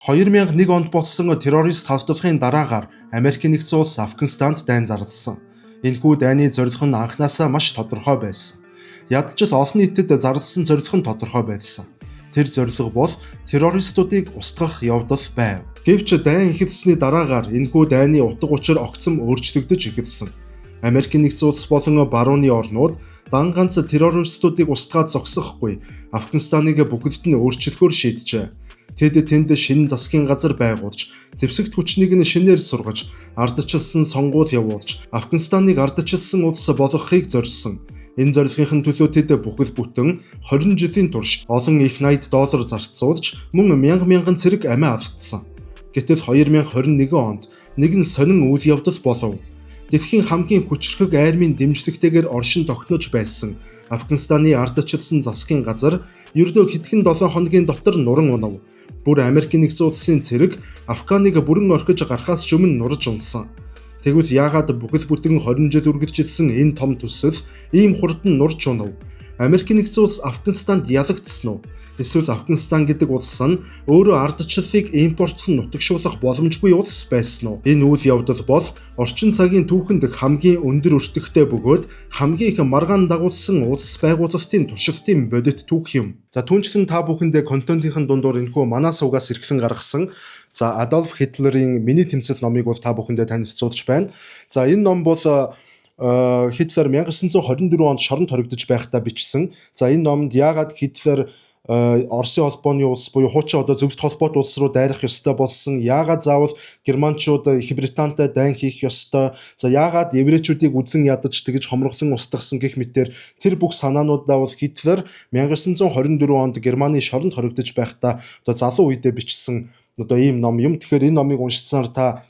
2001 онд болсон террорист халдлагын дараагаар Америкийн нэгдсэн улс Афганистанд дайн зарласан. Энэхүү дайны зорилго нь анхнаасаа маш тодорхой байсан. Ядчил олон нийтэд зарласан зорилго нь тодорхой байсан. Тэр зорилго бол террористуудыг устгах явдал байв. Гэвч дайн эхэлсэний дараагаар энэхүү дайны утга учир огцом өөрчлөгдөж эхэлсэн. Америкийн нэгдсэн улс болон барууны орнууд дан ганц террористуудыг устгаад зогсохгүй Афганистаныг бүхэлд нь өөрчлөхөөр шийджээ. Тэд тэнд шинэ засгийн газар байгуулж, зэвсэгт хүчнийг нь шинээр сургаж, ардчилсан сонгуул явуулж, Афганистаныг ардчилсан улс болгохыг зорьсон. Энэ зорилгын төлөө тэд бүхэл бүтэн 20 жилийн турш олон их 80 доллар зарцуулж, мөн мянга мянган цэрэг амиа алдсан. Гэтэл 2021 онд нэгэн сонин үйл явдал болов. Дэлхийн хамгийн хүчрхэг армийн дэмжлэгтэйгээр оршин тогтнож байсан Афганистаны ардчилсан засгийн газар ердөө хэдхэн 7 хоногийн дотор нуран унав. Бүр Америкийн нэгдсэн улсын цэрэг Афганыг бүрэн орхиж гарахаас ч өмнө нурж унсан. Тэгвэл яагаад бүхэл бүтэн 20 жил үргэлжилсэн энэ том төсөл ийм хурдан нурж унав? Америкийн нэгдсэн улс Афганистанд ялагдсан уу? Эсвэл Афганистан гэдэг улс нь өөрөө ардчлалыг импортлон нутагшуулах боломжгүй улс байсан уу? Энэ үйл явдал бол орчин цагийн түүхэнд хамгийн өндөр өртөгтэй бөгөөд хамгийн их маргаан дагуулсан улс байгуулалтын туршилтын бодит түүх юм. За, түүнчлэн та бүхэндээ контентын дундуур энэхүү манай сувгаас эрхлэн гаргасан, за, Адольф Хитлерийн Миний тэмцэл номыг бол та бүхэндээ танилцуулж байна. За, энэ ном бол Хитлер 1924 онд шоронд хоригдож байхдаа бичсэн. За, энэ номонд яагаад Хитлер Оросын холбооны улс буюу хуучин одоо зөвлөлт холбоот улс руу дайрах ёстой болсон, яагаад заавал германчууд Их Британтай дайн хийх ёстой, за, яагаад еврейчүүдийг үзэн ядаж тэгж хомроглон устгасан гэх мэтээр тэр бүх санаануудаа бол Хитлер 1924 онд Германы шоронд хоригдож байхдаа одоо залуу үедээ бичсэн одоо ийм ном юм. Тэгэхээр энэ номыг уншсанаар та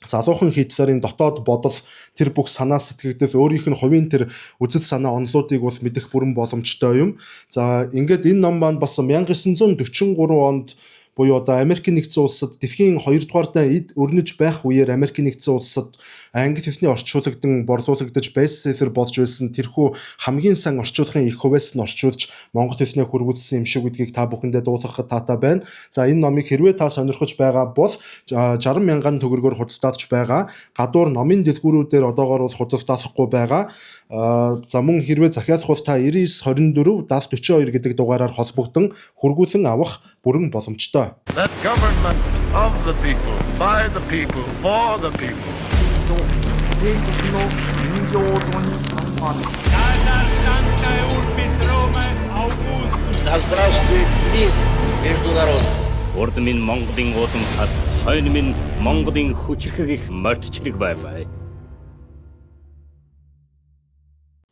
залуухан Хитлерийн дотоод бодол, тэр бүх санаа сэтгэгдэл, өөрийнх нь хувийн тэр үзэл санаа онолуудыг бол мэдэх бүрэн боломжтой юм. За, ингээд энэ ном маань бас 1943 онд буюу одоо Америкийн нэгдсэн улсад дэлхийн 2 дугаар дайн эд өрнөж байх үеэр Америкийн нэгдсэн улсад англи хэлний орчуулагдан борлуулагдаж бестселлер болж байсан тэрхүү хамгийн сайн орчуулгын их хувиас нь орчуулж монгол хэлнээ хөрвүүлсэн юм шиг гэдгийг та бүхэндээ дуулгахад таатай байна. За, энэ номыг хэрвээ та сонирхож байгаа бол 60 мянган төгрөгөөр худалдаалж байгаа. Гадуур номын дэлгүүрүүдээр одоогоор бол худалдаалахгүй байгаа. За, мөн хэрвээ захиалах бол та 99 24 70 42 гэдэг дугаараар холбогдсон хүргүүлэн авах бүрэн боломжтой. That government of the people, by the people, for the people. と帝国の入場に参加。 Caesar Sancta Urbis Romae Augustus. Да здравствует мир между народами. Урд минь Монголын уулам хад, хойно минь Монголын хүчирхэг их морьд чирэг байвай.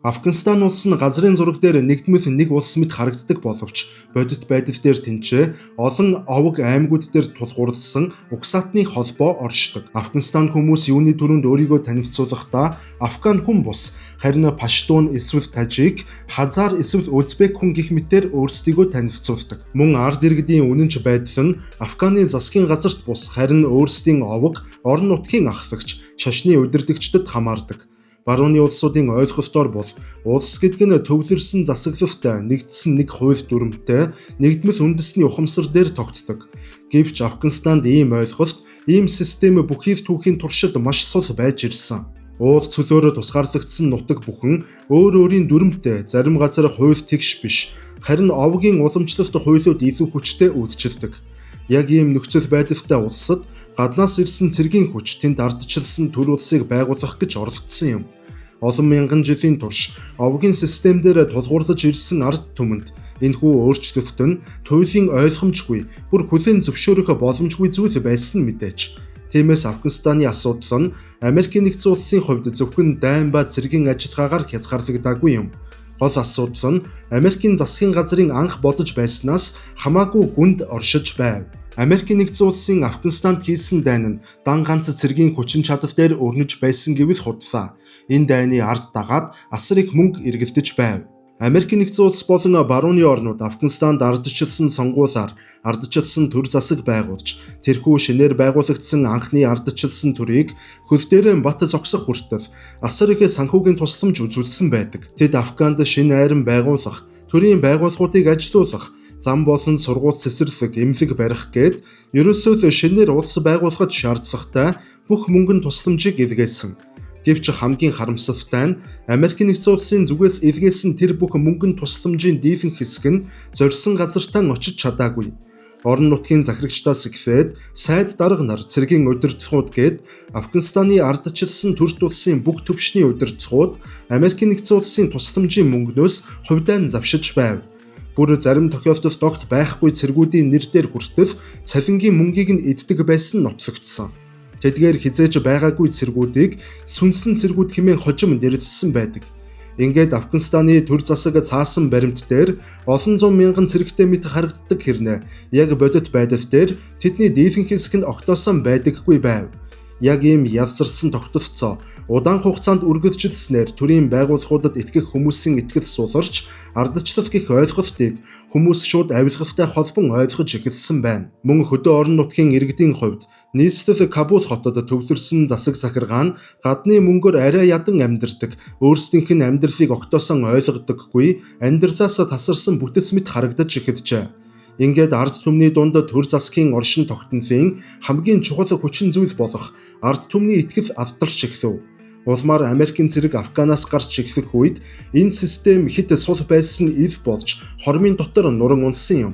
Афганистан улс нь газрын зураг дээр нэгдмэл нэг улс мэт харагддаг боловч бодит байдал дээр тэнцээ олон овог аймагуд дээр тулгуурласан угсаатны холбоо оршдог. Афганистан хүмүүс юуны түрүүнд өөрийгөө танилцуулахдаа афган хүн бус, харин паштун эсвэл тажик, хазар эсвэл узбек хүн гэх мэтээр өөрсдийгөө танилцуулдаг. Мөн ард иргэдийн үнэнч байдал нь Афганы засгийн газарт бус, харин өөрсдийн овог, орон нутгийн ахлагч, шашны удирдагчдад хамаардаг. Барууны улсуудын ойлголтоор бол улс гэдэг нь төвлөрсөн засаглалтай, нэгдсэн нэг хууль дүрмтэй, нэгдмэл үндэсний ухамсар дээр тогтдог. Гэвч Афганистанд ийм ойлголт, ийм систем бүхий л түүхийн туршид маш сул байж ирсэн. Уул цөлөөрөө тусгаарлагдсан нутаг бүхэн өөр өөрийн дүрмтэй, зарим газар хууль тэгш биш, харин овгийн уламжлалт хуулиуд илүү хүчтэй үйлчилдэг. Яг ийм нөхцөл байдалтай улсад гаднаас ирсэн цэргийн хүч тэнд ардчилсан төр улсыг байгуулах гэж оролдсон юм. Олон мянган жилийн турш овгийн систем дээр тулгуурлаж ирсэн ард түмэнд энэхүү өөрчлөлт нь туйлын ойлгомжгүй, бүр хүлээн зөвшөөрөх боломжгүй зүйл байсан нь мэдээч. Тиймээс Афганистаны асуудал нь Америкийн нэгдсэн улсын хувьд зөвхөн дайн ба цэргийн ажиллагаагаар хязгаарлагдаагүй юм. Гол асуудал нь Америкийн засгийн газрын анх бодож байснаас хамаагүй гүнд оршиж байв. Америкийн нэгдсэн улсын Афганистанд хийсэн дайн нь дан ганц цэргийн хүчин чадал дээр өрнөж байсан гэвэл худлаа. Энэ дайны ард дагаад асар их мөнгө эргэлдэж байв. Америкийн нэгдсэн улс болон барууны орнууд Афганистанд ардчилсан сонгуулиар ардчилсан төр засаг байгуулж, тэрхүү шинээр байгуулагдсан анхны ардчилсан төрийг хөл дээрээ бат зогсох хүртэл асар их санхүүгийн тусламж үзүүлсэн байдаг. Тэд Афганд шинэ айрам байгуулах, төрийн байгууллагуудыг ажилуулах, зам болон сургууль цэцэрлэг, эмнэлэг барих гээд ерөөсөө л шинээр улс байгуулахад шаардлагатай бүх мөнгөн тусламжийг илгээсэн. Гэвч хамгийн харамсалтай нь Америк нэгдсэн улсын зүгээс илгээсэн тэр бүх мөнгөн тусламжийн дийлэнх хэсэг нь зорьсон газартаа очиж чадаагүй. Орон нутгийн захирагчдаас эхлээд сайд дарга нар, цэргийн удирдлагууд гээд Афганистаны ардчилсан төрт улсын бүх түвшний удирдлагууд Америк нэгдсэн улсын тусламжийн мөнгнөөс хувьдаа нь завшиж байв. Бүр зарим тохиолдолд огт байхгүй цэргүүдийн нэр дээр хүртэл цалингийн мөнгийг нь эддэг байсан нотлогдсон. Тэдгээр хэзээ ч байгаагүй цэргүүдийг сүнсэн цэргүүд хэмээн хожим нэрлэсэн байдаг. Ингээд Афганистаны төр засаг цаасан баримт дээр олон зуун мянган цэрэгтэй мэт харагддаг хэрнээ яг бодит байдал дээр тэдний дийлэнх хэсэг нь огтоосон байдаггүй байв. Яг ийм явзарсан тогтолцоо удаан хугацаанд үргэлжилснээр төрийн байгууллагуудад итгэх хүмүүсийн итгэл суларч ардчлал гэх ойлголтыг хүмүүс шууд авилгалтай холбон ойлгож эхэлсэн байна. Мөн хөдөө орон нутгийн иргэдийн хувьд нийслэл Кабул хотод төвлөрсөн засаг захиргаа нь гадны мөнгөөр арай ядан амьдардаг, өөрсдийнх нь амьдралыг огтоосон ойлгодоггүй, амьдралаас тасарсан бүтэц мэт харагдаж эхэлжээ. Ингээд ард түмний дунд төр засгийн оршин тогтнолын хамгийн чухал хүчин зүйл болох ард түмний итгэл алдарч эхлэв. Улмаар Америкийн цэрэг Афганаас гарч эхлэх үед энэ систем хэд сул байсан ил болж хормын дотор нуран унсан юм.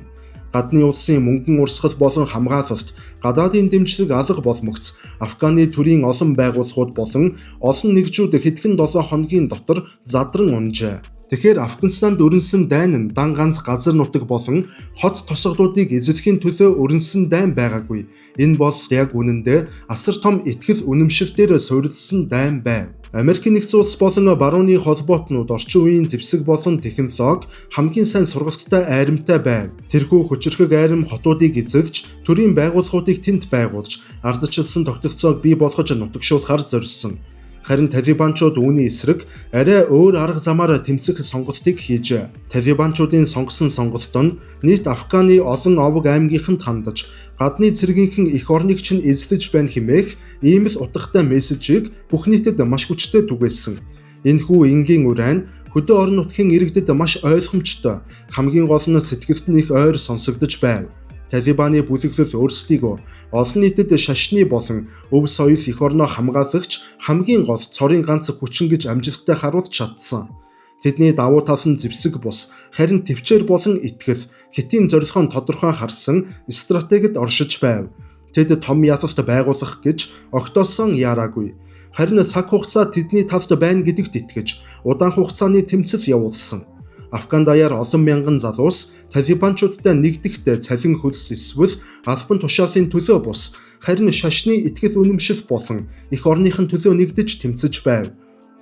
Гадны улсын мөнгөн урсгал болон хамгаалалт, гадаадын дэмжлэг алга болмогц Афганы төрийн олон байгууллагууд болон олон нэгжүүд хэдхэн 7 хоногийн дотор задран унжээ. Тэгэхээр Афганистанд өрнөсөн дайн нь дан ганц газар нутаг болон хот тосголуудыг эзлэхийн төлөө өрнөсөн дайн байгаагүй. Энэ бол яг үнэндээ асар том итгэл үнэмшил дээр суурилсан дайн байв. Америкийн нэгдсэн улс болон барууны холбоотнууд орчин үеийн зэвсэг болон технологи хамгийн сайн сургалттай айрамтай байв. Тэрхүү хүчирхэг айрам хотуудыг эзэлж, төрийн байгууллагуудыг тэнд байгуулж, ардчилсан тогтолцоог бий болгож нутагшуулахар зорьсон. Харин талибанчууд үүний эсрэг арай өөр арга замаар тэмцэх сонголтыг хийжээ. Талибанчуудын сонгосон сонголт нь нийт Афганы олон овог аймгийнханд хандаж, гадны цэргийнхэн эх орныг чинь эзлэж байна хэмээх ийм л утгатай мессежийг бүх нийтэд маш хүчтэй түгээсэн. Энэхүү энгийн уриан хөдөө орон нутгийн иргэдэд маш ойлгомжтой, хамгийн гол нь сэтгэлд нь их ойр сонсогдож байв. Талибаны бүлэглэл өөрсдийгөө олон нийтэд шашны болон өв соёл эх орноо хамгаалагч хамгийн гол цорын ганц хүчин гэж амжилттай харуулж чадсан. Тэдний давуу тал нь зэвсэг бус, харин төвчээр болон итгэл, хэтийн зорилгоо тодорхой харсан стратегид оршиж байв. Тэд том ялалт байгуулах гэж огтоосон яараагүй. Харин цаг хугацаа тэдний талд байна гэдэгт итгэж, удаан хугацааны тэмцэл явуулсан. Афган даяар олон мянган залуус талибанчуудтай нэгдэхдээ цалин хөлс эсвэл албан тушаалын төлөө бус, харин шашны итгэл үнэмшил болон эх орныхон төлөө нэгдэж тэмцэж байв.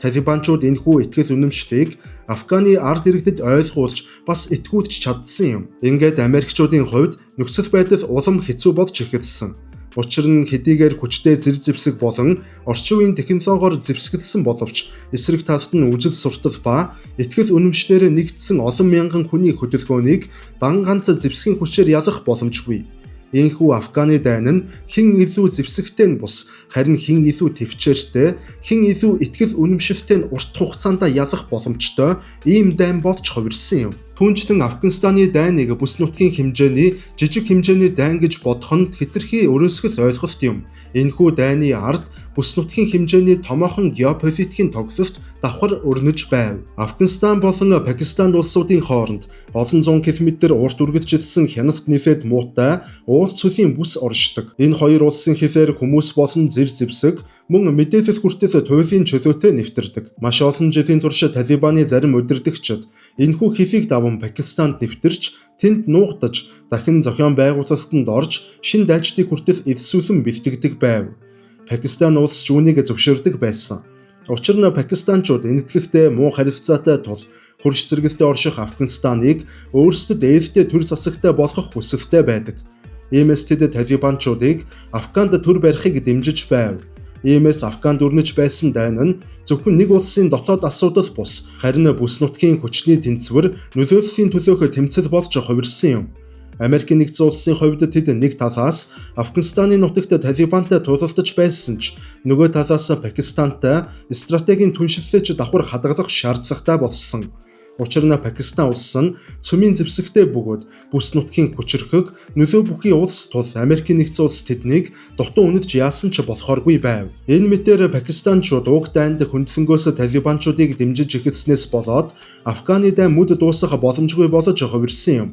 Талибанчууд энэхүү итгэл үнэмшлийг Афганы ард иргэдэд ойлгуулж бас итгүүлж чадсан юм. Ингээд Америкчуудын хувьд нөхцөл байдал улам хэцүү болж эхэлсэн. Учир нь хэдийгээр хүчтэй зэр зэвсэг болон орчин үеийн технологиор зэвсгэлсэн боловч эсрэг талд нь үжил суртал ба итгэл үнэмшлээр нэгдсэн олон мянган хүний хөдөлгөөнийг дан ганц зэвсгийн хүчээр ялах боломжгүй. Энэхүү Афганы дайн нь хэн илүү зэвсэгтэй нь бус, харин хэн илүү төвчээртэй, хэн илүү итгэл үнэмшилтэй нь урт хугацаанд ялах боломжтой ийм дайн болж хувирсан юм. Түүнчлэн Афганистаны дайныг бүс нутгийн хэмжээний жижиг хэмжээний дайн гэж бодох нь хэтэрхий өрөөсгөл ойлголт юм. Энэхүү дайны ард бүс нутгийн хэмжээний томоохон геополитикийн тоглолт давхар өрнөж байв. Афганистан болон Пакистан улсуудын хооронд олон зуун километр урт үргэлжилсэн хяналт нэлээд муутай уул цөлийн бүс оршдог. Энэ хоёр улсын хэлээр хүмүүс болон зэр зэвсэг мөн мэдээлэл хүртэл туйлын чөлөөтэй нэвтэрдэг. Маш олон жилийн турш Талибаны зарим удирдагчид энэхүү хэлийг даван Пакистанд нэвтэрч тэнд нуугдаж дахин зохион байгуулалтанд орж шинэ дайчдыг хүртэл эдсүүлэн бэлтгэдэг байв. Пакистан улс ч үүнийг зөвшөөрдөг байсан. Учир нь пакистанчууд энэтхэхтэй муу харилцаатай тул хөрш зэрэгэлтэй орших Афганистаныг өөрсдөд ээлтэй төр засагтай болгох хүсэлтэй байдаг. Иймээс тэд талибанчуудыг Афганд төр барихыг дэмжиж байв. Иймээс Афганд өрнөж байсан дайн нь зөвхөн нэг улсын дотоод асуудал бус, харин бүс нутгийн хүчний тэнцвэр нөлөөллийн төлөөх тэмцэл болж хувирсан юм. Америкийн нэгдсэн улсын хувьд тэд нэг талаас Афганистаны нутагт Талибантай тулалдаж байсан ч нөгөө талаас Пакистантай стратегийн түншлэлч давхар хадгалах шаардлагатай болсон. Учир нь Пакистан улс нь цөмийн зэвсэгтэй бөгөөд бүс нутгийн хүчирхэг нөлөө бүхий улс тул Америкийн нэгдсэн улс тэднийг дутуу үнэлж яасан ч болохооргүй байв. Энэ мэтээр пакистанчууд уг дайнд хөндлөнгөөс талибанчуудыг дэмжиж эхэлснээс болоод Афганы дайн мүд дуусах боломжгүй болж хувирсан юм.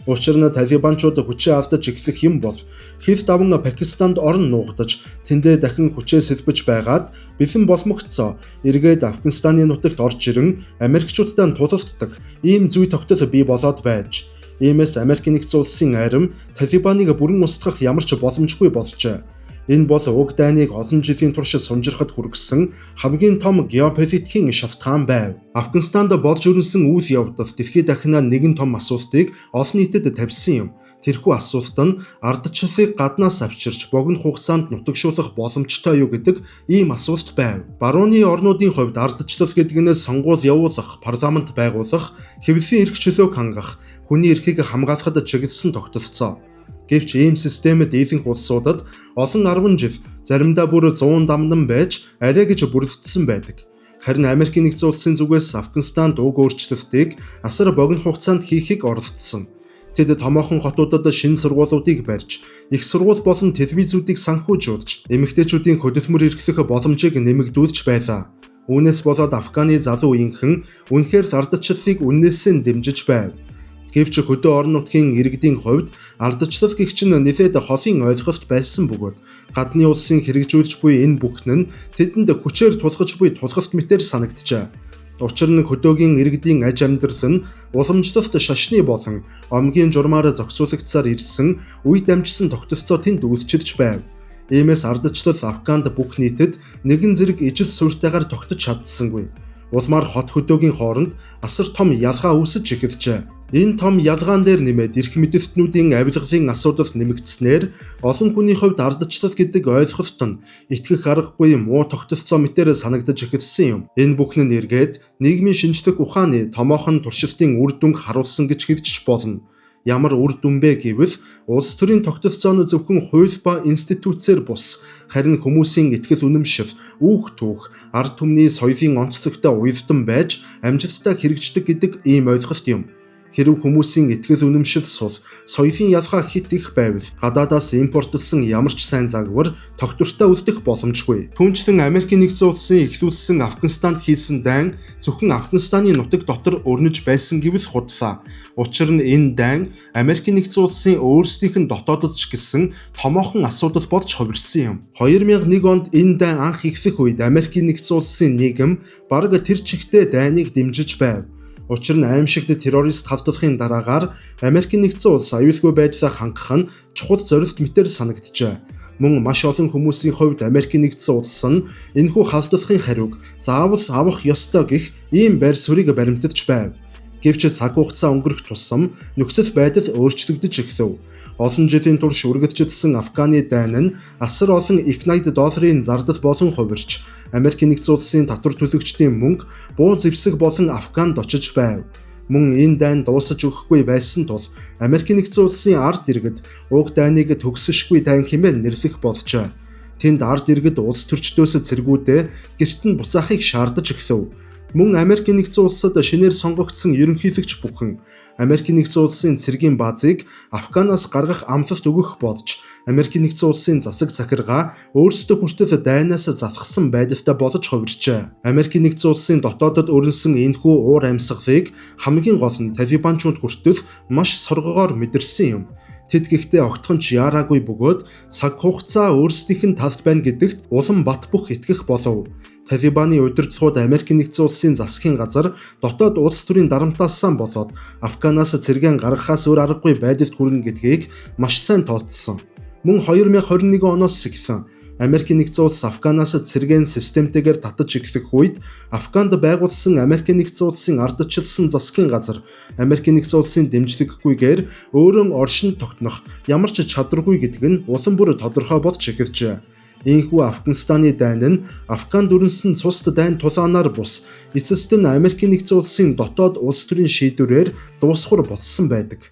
Учир нь талибанчууд хүчээ алдаж эхлэх юм бол хил даван Пакистанд орон нуугдаж тэндээ дахин хүчээ сэлбэж байгаад бэлэн боломгцоо эргээд Афганистаны нутагт орж ирэн Америкчуудтай тулалддаг ийм зүй тогтол бий болоод байж. Иймээс Америкийн нэгдсэн улсын арим Талибаныг бүрэн устгах ямар ч боломжгүй болжээ. Энэ бол уг дайныг олон жилийн турш сунжирхад хүргэсэн хамгийн том геополитикийн шалтгаан байв. Афганистанд болж өрнөсөн үйл явдал дэлхийд дахинаа нэгэн том асуултыг олон нийтэд тавьсан юм. Тэрхүү асуулт нь ардчлалыг гаднаас авчирч богино хугацаанд нутагшуулах боломжтой юу гэдэг ийм асуулт байв. Барууны орнуудын хувьд ардчлал гэдэг нь сонгуул явуулах, парламент байгуулах, хэвлэлийн эрх чөлөөг хангах, хүний эрхийг хамгаалахад чиглэсэн тогтолцоо. Гэвч ийм системд дийлэнх улсуудад олон 10 жил, заримдаа бүр 100 дамнан байж арай гэж бүрэлдсэн байдаг. Харин Америкийн нэгдсэн улсын зүгээс Афганистанд уг өөрчлөлтийг асар богино хугацаанд хийхийг оролдсон. Тэд томоохон хотуудад шинэ сургуулиудыг барьж, их сургууль болон телевизүүдийг санхүүжүүлж, эмэгтэйчүүдийн хөдөлмөр эрхлэх боломжийг нэмэгдүүлж байлаа. Үүнээс болоод Афганы залуу үеийнхэн үнэхээр л ардчлалыг үннээсээ дэмжиж байв. Гэвч хөдөө орон нутгийн иргэдийн хувьд ардчлал гэх чинь нэлээд холын ойлголт байсан бөгөөд гадны улсын хэрэгжүүлж буй энэ бүхэн нь тэдэнд хүчээр тулгаж буй тулгалт мэтээр санагджээ. Учир нь хөдөөгийн иргэдийн аж амьдрал нь уламжлалт шашны болон омгийн журмаар зохицуулагдсаар ирсэн үе дамжсан тогтолцоо тэнд үйлчилж байв. Иймээс ардчлал Афганд бүх нийтэд нэгэн зэрэг ижил суурьтайгаар тогтож чадсангүй. Улмаар хот хөдөөгийн хооронд асар том ялгаа үүсэж эхэлжээ. Энэ том ялгаан дээр нэмээд эрх мэдэлтнүүдийн авилгалын асуудал нэмэгдснээр олон хүний хувьд ардчлал гэдэг ойлголт нь итгэх аргагүй муу тогтолцоо мэтээр санагдаж эхэлсэн юм. Энэ бүхэн нь эргээд нийгмийн шинжлэх ухааны томоохон туршилтын үр дүнг харуулсан гэж хэлж болно. Ямар үр дүн бэ гэвэл улс төрийн тогтолцоо нь зөвхөн хууль ба институцээр бус харин хүмүүсийн итгэл үнэмшил, үүх түүх, ард түмний соёлын онцлогтой уялдан байж амжилттай хэрэгждэг гэдэг ийм ойлголт юм. Хэрв хүмүүсийн итгэл үнэмшил сул, соёлын ялгаа хэт их байвал гадаадаас импортлсон ямар ч сайн загвар тогтвортой үлдэх боломжгүй. Түүнчлэн Америкийн нэгдсэн улсын эхлүүлсэн Афганистанд хийсэн дайн зөвхөн Афганистаны нутаг дотор өрнөж байсан гэвэл худлаа. Учир нь энэ дайн Америкийн нэгдсэн улсын өөрсдийнх нь дотоодод ч гэсэн томоохон асуудал болж хувирсан юм. 2001 онд энэ дайн анх эхлэх үед Америкийн нэгдсэн улсын нийгэм бараг тэр чигтээ дайныг дэмжиж байв. Учир нь аймшигт террорист халдлагын дараагаар Америкийн нэгдсэн улс аюулгүй байдлаа хангах нь чухал зорилт мэтээр санагджээ. Мөн маш олон хүмүүсийн хувьд Америкийн нэгдсэн улс нь энэхүү халдлагын хариуг заавал авах ёстой гэх ийм байр суурийг баримтатж байв. Гэвч цаг хугацаа өнгөрөх тусам нөхцөл байдал өөрчлөгдөж эхлэв. Олон жилийн турш үргэлжилсэн Афганы дайн нь асар олон их 80 долларын зардал болон хувирч Америкийн нэгдсэн улсын татвар төлөгчдийн мөнгө буу зэвсэг болон Афганд очиж байв. Мөн энэ дайн дуусаж өгөхгүй байсан тул Америкийн нэгдсэн улсын ард иргэд уг дайныг төгсөшгүй дайн хэмээн нэрлэх болжээ. Тэнд ард иргэд улс төрчдөөс цэргүүдээ гэрт нь буцаахыг шаардаж эхлэв. Мөн Америкийн нэгдсэн улсад шинээр сонгогдсон ерөнхийлөгч бүхэн Америкийн нэгдсэн улсын цэргийн баазыг Афганаас гаргах амлалт өгөх болж Америкийн нэгдсэн улсын засаг захиргаа өөрсдөө хүртэл дайнаас залхсан байдалтай болж хувирчээ. Америкийн нэгдсэн улсын дотоодод өрнөсөн энэхүү уур амьсгалыг хамгийн гол нь талибанчууд хүртэл маш соргогоор мэдэрсэн юм. Тэд гэхдээ огтхон ч яараагүй бөгөөд цаг хугацаа өөрсдийнх нь талд байна гэдэгт улам бат бөх итгэх болов. Талибаны удирдлагууд Америкийн нэгдсэн улсын засгийн газар дотоод улс төрийн дарамтаасаа болоод Афганаас цэргэн гаргахаас өөр аргагүй байдалд хүрнэ гэдгийг маш сайн тооцсон. Мөн 2021 оноос эхлэн Америкийн нэгдсэн улс Афганаас цэргэн системтэйгээр татаж эхлэх үед Афганд байгуулсан Америкийн нэгдсэн улсын ардчилсан засгийн газар Америкийн нэгдсэн улсын дэмжлэггүйгээр өөрөө оршин тогтнох ямар ч чадваргүй гэдэг нь улам бүр тодорхой болж эхэлжээ. Ийхүү Афганистаны дайн нь Афганд өрнөсөн цусд дайн тулаанаар бус эцэст нь Америкийн нэгдсэн улсын дотоод улс төрийн шийдвэрээр дуусхур болсон байдаг.